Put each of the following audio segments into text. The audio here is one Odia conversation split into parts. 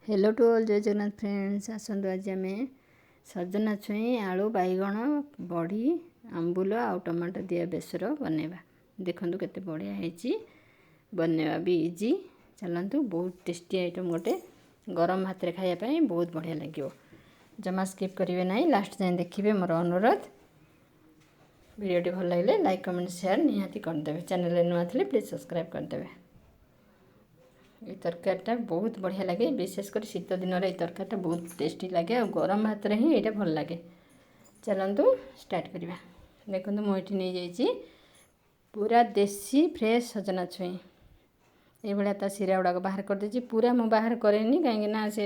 Hello to all, Jai Jagannath friends. ଆସନ୍ତୁ, ଆଜି ଆମେ ସଜନା ଛୁଇଁ, ଆଳୁ, ବାଇଗଣ, ବଢ଼ି, ଆମ୍ବୁଲ ଆଉ ଟମାଟୋ ଦିଆ ବେସର ବନେଇବା। ଦେଖନ୍ତୁ କେତେ ବଢ଼ିଆ ହେଇଛି, ବନେଇବା ବି ଇଜି। ଚାଲନ୍ତୁ, ବହୁତ ଟେଷ୍ଟି ଆଇଟମ୍ ଗୋଟେ, ଗରମ ଭାତରେ ଖାଇବା ପାଇଁ ବହୁତ ବଢ଼ିଆ ଲାଗିବ। ଜମା ସ୍କିପ୍ କରିବେ ନାହିଁ, ଲାଷ୍ଟ ଯାଏଁ ଦେଖିବେ, ମୋର ଅନୁରୋଧ। ଭିଡ଼ିଓଟି ଭଲ ଲାଗିଲେ ଲାଇକ୍, କମେଣ୍ଟ, ସେୟାର ନିହାତି କରିଦେବେ। ଚ୍ୟାନେଲରେ ନୂଆ ଥିଲେ ପ୍ଲିଜ୍ ସବସ୍କ୍ରାଇବ୍ କରିଦେବେ। ଏଇ ତରକାରୀଟା ବହୁତ ବଢ଼ିଆ ଲାଗେ, ବିଶେଷ କରି ଶୀତ ଦିନରେ ଏଇ ତରକାରୀଟା ବହୁତ ଟେଷ୍ଟି ଲାଗେ ଆଉ ଗରମ ଭାତରେ ହିଁ ଏଇଟା ଭଲ ଲାଗେ। ଚାଲନ୍ତୁ ଷ୍ଟାର୍ଟ କରିବା। ଦେଖନ୍ତୁ, ମୁଁ ଏଠି ନେଇଯାଇଛି ପୁରା ଦେଶୀ ଫ୍ରେଶ୍ ସଜନା ଛୁଇଁ। ଏଇଭଳିଆ ତା ଶିରା ଗୁଡ଼ାକ ବାହାର କରିଦେଇଛି। ପୁରା ମୁଁ ବାହାର କରେନି, କାହିଁକିନା ସେ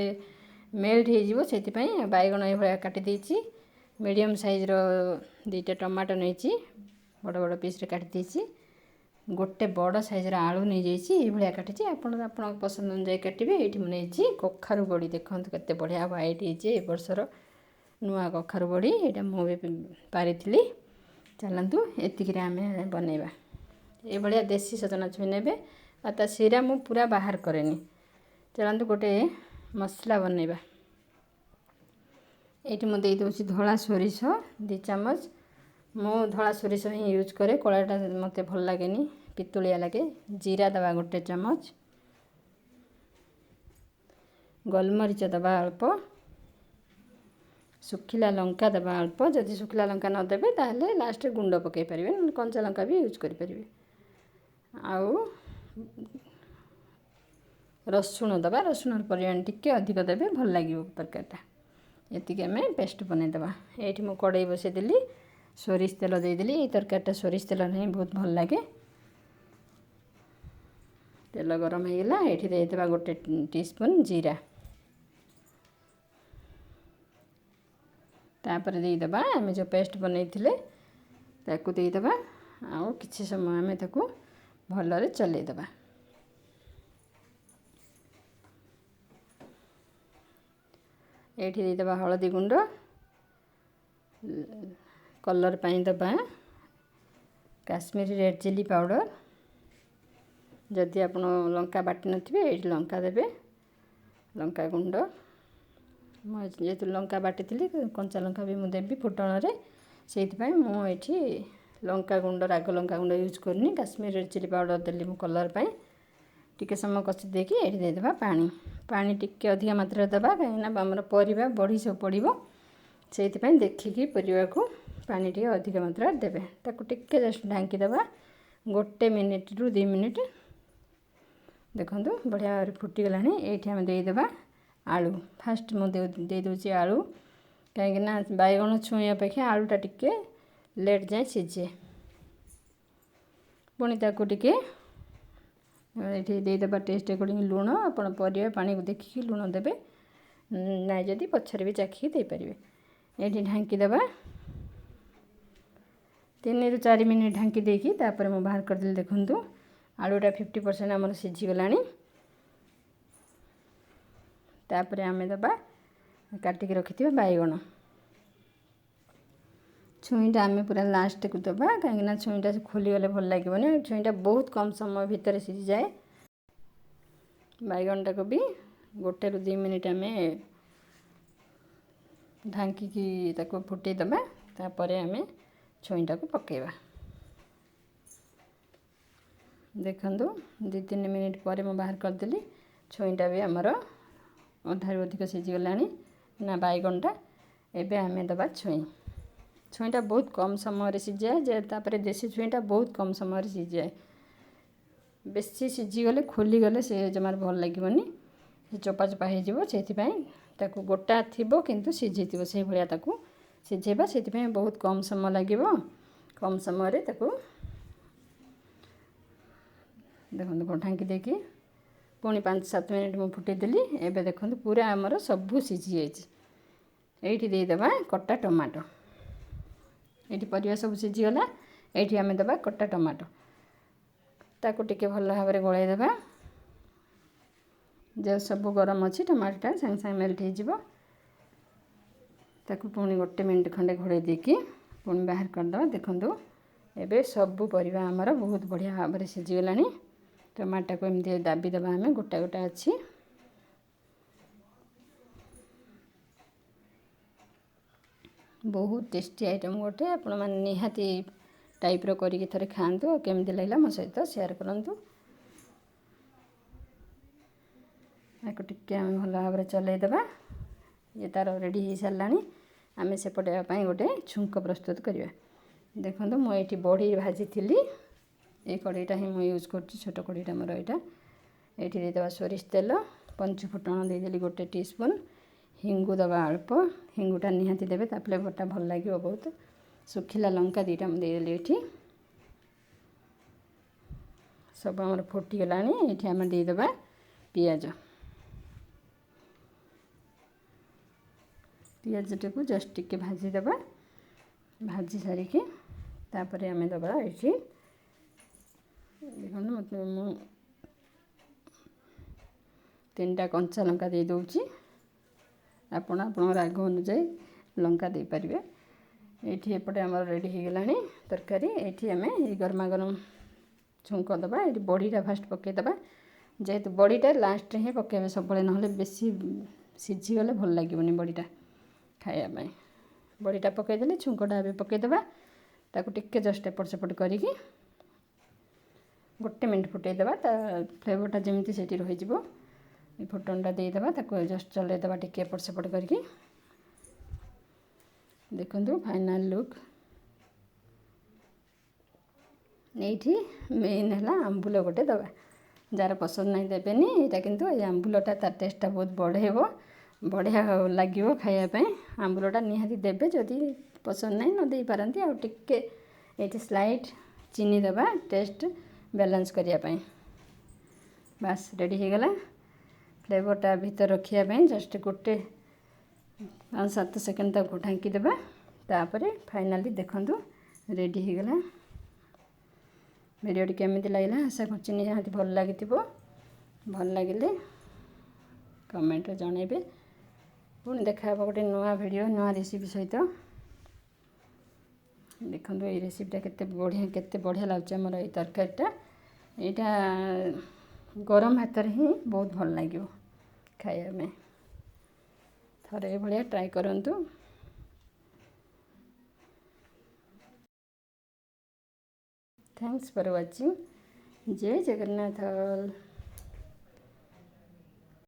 ମେଲ୍ଟ ହେଇଯିବ ସେଥିପାଇଁ। ବାଇଗଣ ଏଇଭଳିଆ କାଟି ଦେଇଛି। ମିଡ଼ିୟମ୍ ସାଇଜ୍ର 2ଟା ଟମାଟୋ ନେଇଛି, ବଡ଼ ବଡ଼ ପିସ୍ରେ କାଟି ଦେଇଛି। ଗୋଟେ ବଡ଼ ସାଇଜ୍ର ଆଳୁ ନେଇଯାଇଛି, ଏଇଭଳିଆ କାଟିଛି। ଆପଣ ଆପଣଙ୍କ ପସନ୍ଦ ଅନୁଯାୟୀ କାଟିବେ। ଏଇଠି ମୁଁ ନେଇଛି କଖାରୁ ବଡ଼ି। ଦେଖନ୍ତୁ କେତେ ବଢ଼ିଆ ହ୍ୱାଇଟ୍ ହେଇଛି, ଏ ବର୍ଷର ନୂଆ କଖାରୁ ବଡ଼ି ଏଇଟା, ମୁଁ ବି ପାରିଥିଲି। ଚାଲନ୍ତୁ, ଏତିକିରେ ଆମେ ବନେଇବା। ଏଇଭଳିଆ ଦେଶୀ ସଜନା ଛୁଇଁ ନେବେ ଆଉ ତା ଶିରା ମୁଁ ପୁରା ବାହାର କରେନି। ଚାଲନ୍ତୁ, ଗୋଟେ ମସଲା ବନେଇବା। ଏଇଠି ମୁଁ ଦେଇଦେଉଛି ଧଳା ସୋରିଷ 2 ଚାମଚ। ମୁଁ ଧଳା ସୋରିଷ ହିଁ ୟୁଜ୍ କରେ, କଳାଟା ମୋତେ ଭଲ ଲାଗେନି, ପିତୁଳିଆ ଲାଗେ। ଜିରା ଦେବା 1 ଚାମଚ, ଗୋଲମରିଚ ଦେବା ଅଳ୍ପ, ଶୁଖିଲା ଲଙ୍କା ଦେବା ଅଳ୍ପ। ଯଦି ଶୁଖିଲା ଲଙ୍କା ନ ଦେବେ ତାହେଲେ ଲାଷ୍ଟରେ ଗୁଣ୍ଡ ପକାଇ ପାରିବେ, ନହେଲେ କଞ୍ଚା ଲଙ୍କା ବି ୟୁଜ୍ କରିପାରିବେ। ଆଉ ରସୁଣ ଦେବା, ରସୁଣର ପରିମାଣ ଟିକେ ଅଧିକ ଦେବେ, ଭଲ ଲାଗିବ ତରକାରୀଟା। ଏତିକି ଆମେ ପେଷ୍ଟ ବନେଇଦେବା। ଏଇଠି ମୁଁ କଡ଼େଇ ବସେଇଦେଲି, ସୋରିଷ ତେଲ ଦେଇଦେଲି। ଏଇ ତରକାରୀଟା ସୋରିଷ ତେଲ ହିଁ ବହୁତ ଭଲ ଲାଗେ। ତେଲ ଗରମ ହେଇଗଲା, ଏଇଠି ଦେଇଦେବା 1 ଟିସ୍ପୁନ୍ ଜିରା। ତାପରେ ଦେଇଦେବା ଆମେ ଯେଉଁ ପେଷ୍ଟ ବନେଇଥିଲେ, ତାକୁ ଦେଇଦେବା ଆଉ କିଛି ସମୟ ଆମେ ତାକୁ ଭଲରେ ଚଲେଇଦେବା। ଏଇଠି ଦେଇଦେବା ହଳଦୀ ଗୁଣ୍ଡ, କଲର୍ ପାଇଁ ଦେବା କାଶ୍ମୀରୀ ରେଡ଼୍ ଚିଲି ପାଉଡ଼ର। ଯଦି ଆପଣ ଲଙ୍କା ବାଟି ନଥିବେ, ଏଇଠି ଲଙ୍କା ଦେବେ, ଲଙ୍କା ଗୁଣ୍ଡ। ମୁଁ ଯେହେତୁ ଲଙ୍କା ବାଟିଥିଲି, କଞ୍ଚା ଲଙ୍କା ବି ମୁଁ ଦେବି ଫୁଟଣରେ, ସେଇଥିପାଇଁ ମୁଁ ଏଇଠି ଲଙ୍କା ଗୁଣ୍ଡ, ରାଗ ଲଙ୍କା ଗୁଣ୍ଡ ୟୁଜ୍ କରୁନି, କାଶ୍ମୀର ରେଡ଼୍ ଚିଲି ପାଉଡ଼ର ଦେଲି ମୁଁ କଲର୍ ପାଇଁ। ଟିକେ ସମୟ କଷି ଦେଇକି ଏଇଠି ଦେଇଦେବା ପାଣି। ପାଣି ଟିକେ ଅଧିକା ମାତ୍ରାରେ ଦେବା, କାହିଁକିନା ଆମର ପରିବା ବଢ଼ି ସବୁ ପଡ଼ିବ, ସେଇଥିପାଇଁ ଦେଖିକି ପରିବାକୁ ପାଣି ଟିକେ ଅଧିକ ମାତ୍ରାରେ ଦେବେ। ତାକୁ ଟିକେ ଜଷ୍ଟ ଢାଙ୍କି ଦେବା 1 ମିନିଟ୍ରୁ 2 ମିନିଟ୍। ଦେଖନ୍ତୁ, ବଢ଼ିଆ ଭାବରେ ଫୁଟିଗଲାଣି। ଏଇଠି ଆମେ ଦେଇଦେବା ଆଳୁ। ଫାଷ୍ଟ ମୁଁ ଦେଇଦେଉଛି ଆଳୁ, କାହିଁକିନା ବାଇଗଣ ଛୁଇଁ ଅପେକ୍ଷା ଆଳୁଟା ଟିକେ ଲେଟ୍ ଯାଏଁ ସିଝେ। ପୁଣି ତାକୁ ଟିକେ ଏଠି ଦେଇଦେବା ଟେଷ୍ଟ ଆକର୍ଡ଼ିଂ ଲୁଣ। ଆପଣ ପରିବା ପାଣିକୁ ଦେଖିକି ଲୁଣ ଦେବେ, ନାଇଁ ଯଦି ପଛରେ ବି ଚାଖିକି ଦେଇପାରିବେ। ଏଇଠି ଢାଙ୍କି ଦେବା 3ରୁ 4 ମିନିଟ୍। ଢାଙ୍କି ଦେଇକି ତାପରେ ମୁଁ ବାହାର କରିଦେଲି। ଦେଖନ୍ତୁ, ଆଳୁଟା 50% ଆମର ସିଝିଗଲାଣି। ତାପରେ ଆମେ ଦେବା କାଟିକି ରଖିଥିବା ବାଇଗଣ। ଛୁଇଁଟା ଆମେ ପୁରା ଲାଷ୍ଟକୁ ଦେବା, କାହିଁକିନା ଛୁଇଁଟା ଖୋଲିଗଲେ ଭଲ ଲାଗିବନି। ଛୁଇଁଟା ବହୁତ କମ୍ ସମୟ ଭିତରେ ସିଝିଯାଏ। ବାଇଗଣଟାକୁ ବି 1ରୁ 2 ମିନିଟ୍ ଆମେ ଢାଙ୍କିକି ତାକୁ ଫୁଟେଇ ଦେବା। ତାପରେ ଆମେ ଛୁଇଁଟାକୁ ପକାଇବା। ଦେଖନ୍ତୁ, 2 3 ମିନିଟ୍ ପରେ ମୁଁ ବାହାର କରିଦେଲି। ଛୁଇଁଟା ବି ଆମର ଅଧାରୁ ଅଧିକ ସିଝିଗଲାଣି ନା ବାଇଗଣଟା। ଏବେ ଆମେ ଦେବା ଛୁଇଁ। ଛୁଇଁଟା ବହୁତ କମ୍ ସମୟରେ ସିଝିଯାଏ ଯେ, ତାପରେ ଦେଶୀ ଛୁଇଁଟା ବହୁତ କମ୍ ସମୟରେ ସିଝିଯାଏ। ବେଶୀ ସିଝିଗଲେ, ଖୋଲିଗଲେ ସେ ଜମାରୁ ଭଲ ଲାଗିବନି, ସେ ଚୋପା ଚୋପା ହେଇଯିବ। ସେଇଥିପାଇଁ ତାକୁ ଗୋଟା ଥିବ କିନ୍ତୁ ସିଝିଥିବ, ସେଇଭଳିଆ ତାକୁ ସିଝେଇବା। ସେଥିପାଇଁ ବହୁତ କମ୍ ସମୟ ଲାଗିବ। କମ୍ ସମୟରେ ତାକୁ ଦେଖନ୍ତୁ, ଢାଙ୍କି ଦେଇକି ପୁଣି 5 7 ମିନିଟ୍ ମୁଁ ଫୁଟେଇଦେଲି। ଏବେ ଦେଖନ୍ତୁ, ପୁରା ଆମର ସବୁ ସିଝି ଯାଇଛି। ଏଇଠି ଦେଇଦେବା କଟା ଟମାଟୋ। ଏଇଠି ପରିବା ସବୁ ସିଝିଗଲା, ଏଇଠି ଆମେ ଦେବା କଟା ଟମାଟୋ। ତାକୁ ଟିକେ ଭଲ ଭାବରେ ଗୋଳେଇ ଦେବା। ଯେଉଁ ସବୁ ଗରମ ଅଛି, ଟମାଟୋଟା ସାଙ୍ଗେ ସାଙ୍ଗେ ମେଲ୍ଟ ହେଇଯିବ। ତାକୁ ପୁଣି 1 ମିନିଟ୍ ଖଣ୍ଡେ ଘୋଡ଼େଇ ଦେଇକି ପୁଣି ବାହାର କରିଦେବା। ଦେଖନ୍ତୁ, ଏବେ ସବୁ ପରିବା ଆମର ବହୁତ ବଢ଼ିଆ ଭାବରେ ସିଝିଗଲାଣି। ଟମାଟୋକୁ ଏମିତି ଦାବି ଦେବା ଆମେ, ଗୋଟା ଗୋଟା ଅଛି। ବହୁତ ଟେଷ୍ଟି ଆଇଟମ୍ ଗୋଟେ। ଆପଣମାନେ ନିହାତି ଟାଇପ୍ର କରିକି ଥରେ ଖାଆନ୍ତୁ ଆଉ କେମିତି ଲାଗିଲା ମୋ ସହିତ ସେୟାର କରନ୍ତୁ। ଆକୁ ଟିକେ ଆମେ ଭଲ ଭାବରେ ଚଲେଇଦେବା। ଇଏ ତା'ର ରେଡ଼ି ହେଇସାରିଲାଣି। ଆମେ ସେପଟେ ପାଇଁ ଗୋଟେ ଛୁଙ୍କ ପ୍ରସ୍ତୁତ କରିବା। ଦେଖନ୍ତୁ ମୁଁ ଏଇଠି ବଢ଼ି ଭାଜିଥିଲି, ଏଇ କଢ଼େଇଟା ହିଁ ମୁଁ ୟୁଜ୍ କରୁଛି, ଛୋଟ କଢ଼େଇଟା ମୋର ଏଇଟା। ଏଇଠି ଦେଇଦେବା ସୋରିଷ ତେଲ, ପଞ୍ଚୁ ଫୁଟଣ ଦେଇଦେଲି 1 ଟିସ୍ପୁନ୍, ହିଙ୍ଗୁ ଦେବା ଅଳ୍ପ, ହିଙ୍ଗୁଟା ନିହାତି ଦେବେ, ତା ଫ୍ଲେଭରଟା ଭଲ ଲାଗିବ ବହୁତ। ଶୁଖିଲା ଲଙ୍କା 2ଟା ମୁଁ ଦେଇଦେଲି ଏଇଠି। ସବୁ ଆମର ଫୁଟିଗଲାଣି। ଏଇଠି ଆମେ ଦେଇଦେବା ପିଆଜ। ପିଆଜଟାକୁ ଜଷ୍ଟ ଟିକେ ଭାଜିଦେବା। ଭାଜି ସାରିକି ତାପରେ ଆମେ ଦେବା ଏଇଠି ଦେଖନ୍ତୁ ମୋତେ ମୁଁ 3ଟା କଞ୍ଚା ଲଙ୍କା ଦେଇଦେଉଛି। ଆପଣ ଆପଣଙ୍କ ରାଗ ଅନୁଯାୟୀ ଲଙ୍କା ଦେଇପାରିବେ। ଏଇଠି ଏପଟେ ଆମର ରେଡ଼ି ହେଇଗଲାଣି ତରକାରୀ। ଏଇଠି ଆମେ ଏଇ ଗରମା ଗରମ ଛୁଙ୍କ ଦେବା। ଏଇଠି ବଡ଼ିଟା ଫାଷ୍ଟ ପକାଇଦେବା, ଯେହେତୁ ବଡ଼ିଟା ଲାଷ୍ଟରେ ହିଁ ପକାଇବେ ସବୁବେଳେ, ନହେଲେ ବେଶୀ ସିଝିଗଲେ ଭଲ ଲାଗିବନି ବଡ଼ିଟା ଖାଇବା ପାଇଁ। ବଡ଼ିଟା ପକାଇଦେଲେ ଛୁଙ୍କଟା ଏବେ ପକାଇଦେବା। ତାକୁ ଟିକେ ଜଷ୍ଟ ଏପଟ ସେପଟ କରିକି 1 ମିନିଟ୍ ଫୁଟେଇଦେବା, ତା ଫ୍ଲେଭରଟା ଯେମିତି ସେଇଠି ରହିଯିବ। ଏ ଫୁଟଣଟା ଦେଇଦେବା, ତାକୁ ଜଷ୍ଟ ଚଲେଇଦେବା ଟିକେ ଏପଟ ସେପଟ କରିକି। ଦେଖନ୍ତୁ ଫାଇନାଲ୍ ଲୁକ୍। ଏଇଠି ମେନ୍ ହେଲା ଆମ୍ବୁଲ ଗୋଟେ ଦେବା, ଯାହାର ପସନ୍ଦ ନାହିଁ ଦେବେନି ଏଇଟା, କିନ୍ତୁ ଏଇ ଆମ୍ବୁଲଟା ତା ଟେଷ୍ଟଟା ବହୁତ ବଢ଼େଇବ, ବଢ଼ିଆ ଲାଗିବ ଖାଇବା ପାଇଁ। ଆମ୍ବୁଲଟା ନିହାତି ଦେବେ, ଯଦି ପସନ୍ଦ ନାହିଁ ନ ଦେଇପାରନ୍ତି। ଆଉ ଟିକେ ଏଇଠି ସ୍ଲାଇଟ୍ ଚିନି ଦେବା ଟେଷ୍ଟ ବାଲାନ୍ସ କରିବା ପାଇଁ। ବାସ୍ ରେଡ଼ି ହେଇଗଲା। ଫ୍ଲେଭରଟା ଭିତରେ ରଖିବା ପାଇଁ ଜଷ୍ଟ ଗୋଟେ 5-7 ସେକେଣ୍ଡ ତାକୁ ଢାଙ୍କିଦେବା। ତାପରେ ଫାଇନାଲି ଦେଖନ୍ତୁ ରେଡ଼ି ହେଇଗଲା। ଭିଡ଼ିଓଟି କେମିତି ଲାଗିଲା ଆଶା କରୁଛି ନିହାତି ଭଲ ଲାଗିଥିବ। ଭଲ ଲାଗିଲେ କମେଣ୍ଟରେ ଜଣାଇବେ। ପୁଣି ଦେଖା ହେବ ଗୋଟେ ନୂଆ ଭିଡ଼ିଓ ନୂଆ ରେସିପି ସହିତ। ଦେଖନ୍ତୁ ଏଇ ରେସିପିଟା କେତେ ବଢ଼ିଆ ଲାଗୁଛି ଆମର ଏଇ ତରକାରୀଟା। ଏଇଟା ଗରମ ଭାତରେ ହିଁ ବହୁତ ଭଲ ଲାଗିବ ଖାଇବା ପାଇଁ। ଥରେ ଏଇଭଳିଆ ଟ୍ରାଏ କରନ୍ତୁ। Thanks for watching. Jay Jagannath.